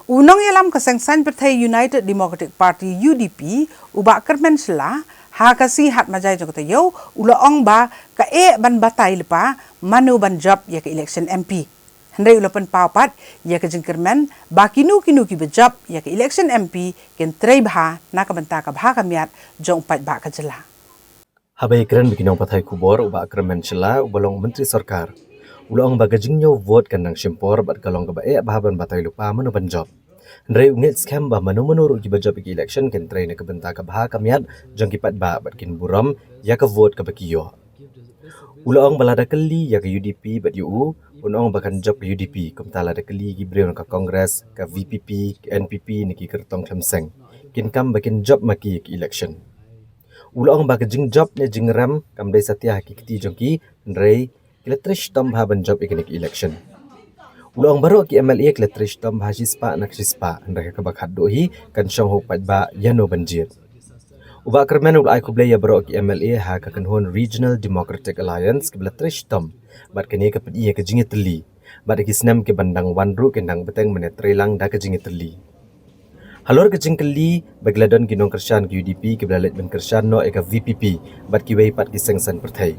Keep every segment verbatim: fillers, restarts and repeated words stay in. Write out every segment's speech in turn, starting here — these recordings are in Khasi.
U nongïalam ka seng saiñ pyrthei United Democratic Party, U D P, u Bah Kyrmen Shylla, ha ka sngi Hat Majai jong ka taïew, u la ong ba ka eh ban batai lypa mano ban jop ïa ka election M P. Hynrei u la pynpaw pat ïa ka jingkyrmen ba kino kino kiba jop ïa ka election M P kin trei bha na ka bynta ka bha ka miat jong u paidbah ka jylla. Haba ïakren bad ki nongpathai khubor, u Bah Kyrmen Shylla, uba long Myntri Sorkar, u la ong ba ka jingñiew vote kan nang shim por bad ka long kaba eh bha ban batai lypa mano ban jop. Hynrei u ngeit skhem ba mano mano ruh kiba jop ïa ka election kin trei na ka bynta ka bha ka miat jong ki paidbah bad kin burom ïa ka vote kaba ki ïoh. U la ong ba lada kylli ïa ka U D P bad ïa u, un ong ba kan jop ka U D P, kumta lada kylli ïa ki briew na ka Congress, ka V P P, ka N P P ne ki kyrtong khlem seng, kin kam ba kin jop ma ki ïa ka election. U la ong ba ka jingjop ne jingrem kam dei satia ha ki kti jong ki, hynrei ki la trei shitom bha ban jop ïa kane ka election. U la ong baroh ki M L A ki la trei shitom bha shispah na shispah, hynrei ha kaba khatduh hi kan shong ha u paidbah ïano ban jied. U Bah Kyrmen u la ai khublei ïa baroh ki M L A ha ka kynhun Regional Democratic Alliance kiba la trei shitom bad kane ka pyni ïa ka jingïatylli. Bad ha ki snem kiban dang wan ruh kin dang bteng mynne trei lang da ka jingïatylli. Halor ka jingkylli ba ki la don ki nongkyrshan ka U D P kiba la leit ban kyrshan noh ïa ka V P P bad kiwei pat ki seng saiñ pyrthei,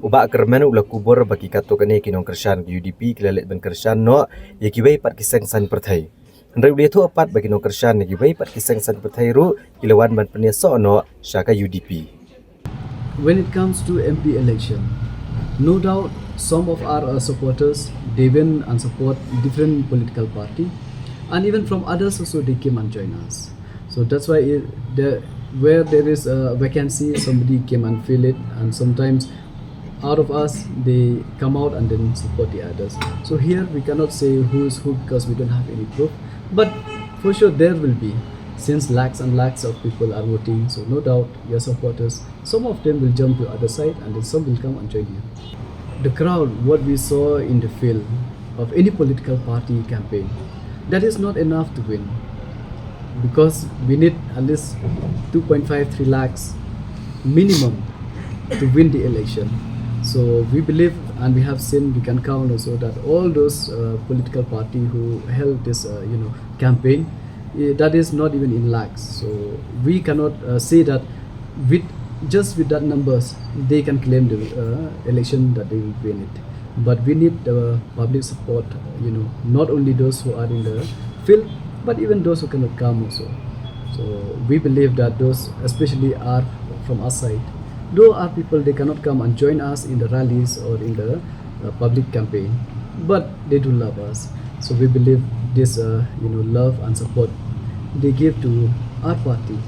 u Bah Kyrmen u la kubur ba ki katto katne ki nongkyrshan ka U D P ki la leit ban kyrshan noh ïa kiwei pat ki seng saiñ pyrthei. Hynrei u la ïathuh pat ba ki nongkyrshan ïa kiwei pat ki seng saiñ pyrthei ruh ki la wan ban pynïasoh noh sha ka U D P. When it comes to M P election, no doubt some of our uh, supporters, they win and support different political party, and even from others also they came and join us. So that's why it, the, where there is a vacancy, somebody came and fill it, and sometimes out of us they come out and then support the others. So here we cannot say who is who because we don't have any proof. But for sure there will be, since lakhs and lakhs of people are voting. So no doubt your supporters, some of them will jump to other side and then some will come and join you. The crowd, what we saw in the field of any political party campaign, that is not enough to win, because we need at least two point five three lakhs minimum to win the election. So we believe and we have seen, we can count also that all those uh, political party who held this uh, you know campaign, eh, that is not even in lakhs. So we cannot uh, say that with just with that numbers they can claim the uh, election that they will win it. But we need the public support, you know, not only those who are in the field, but even those who cannot come also. So we believe that those especially are from our side. Though our people, they cannot come and join us in the rallies or in the uh, public campaign, but they do love us. So we believe this, uh, you know, love and support they give to our party,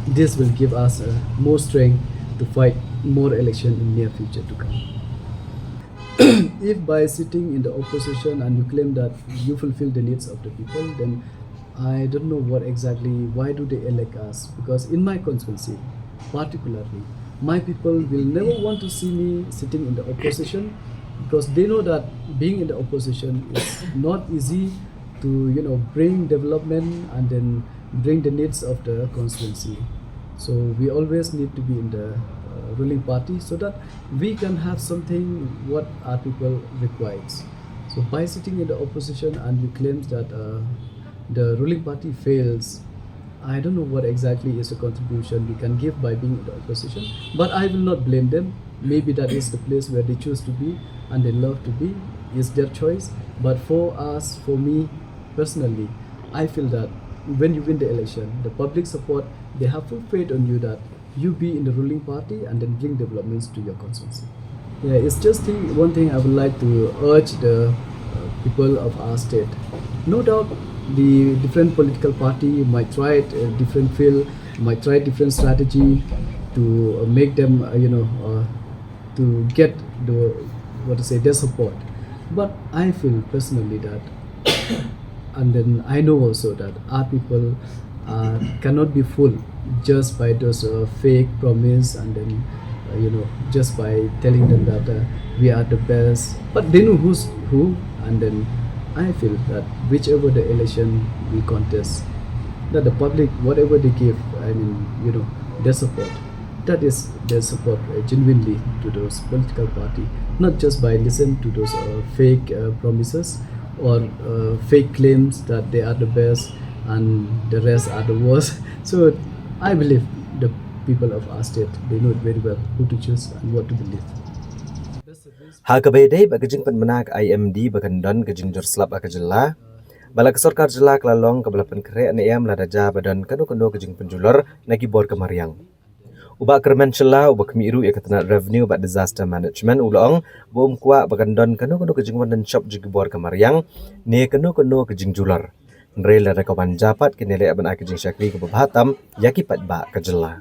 this will give us uh, more strength to fight more election in near future to come. If by sitting in the opposition and you claim that you fulfill the needs of the people, then I don't know what exactly, why do they elect us? Because in my constituency, particularly, my people will never want to see me sitting in the opposition, because they know that being in the opposition is not easy to, you know, bring development and then bring the needs of the constituency. So we always need to be in the uh, ruling party so that we can have something what our people requires. So by sitting in the opposition and you claim that uh, the ruling party fails, I don't know what exactly is the contribution we can give by being in the opposition. But I will not blame them. Maybe that is the place where they choose to be and they love to be. It's their choice. But for us, for me personally, I feel that when you win the election, the public support, they have full faith on you that you be in the ruling party and then bring developments to your constituency. Yeah, it's just thing, one thing I would like to urge the uh, people of our state. No doubt, the different political party might try it, a different field, might try different strategy to uh, make them, uh, you know, uh, to get the, what to say, their support. But I feel personally that and then I know also that our people uh, cannot be fooled just by those uh, fake promise and then uh, you know, just by telling them that uh, we are the best, but they know who's who. And then I feel that whichever the election we contest, that the public, whatever they give, I mean, you know, their support, that is their support uh, genuinely to those political party, not just by listen to those uh, fake uh, promises. or uh, fake claims that they are the best and the rest are the worst. So I believe the people of our state, they know it very well who to choose and what to believe. Ha kaba ïadei bad ka jingpynbna ka I M D ba kan don ka jingjur slap ha ka jylla, ba la ka sorkar jylla ka la long kaba la pynkhreh ne em lada jia ba don kano kano ka jingpynjulor na ki bor ka mariang. U Bah Kyrmen Shylla, uba khmih ruh ïa ka tnat Revenue bad Disaster Management, u la ong ba um kwah ba kan don kano kano ka jingwan lynshop jong ki bor ka mariang ne kano kano ka jingjulor, hynrei lada ka wan jia pat, kin ïaleh ban ai ka jingshakri kaba bha tam ïa ki paidbah ka jylla.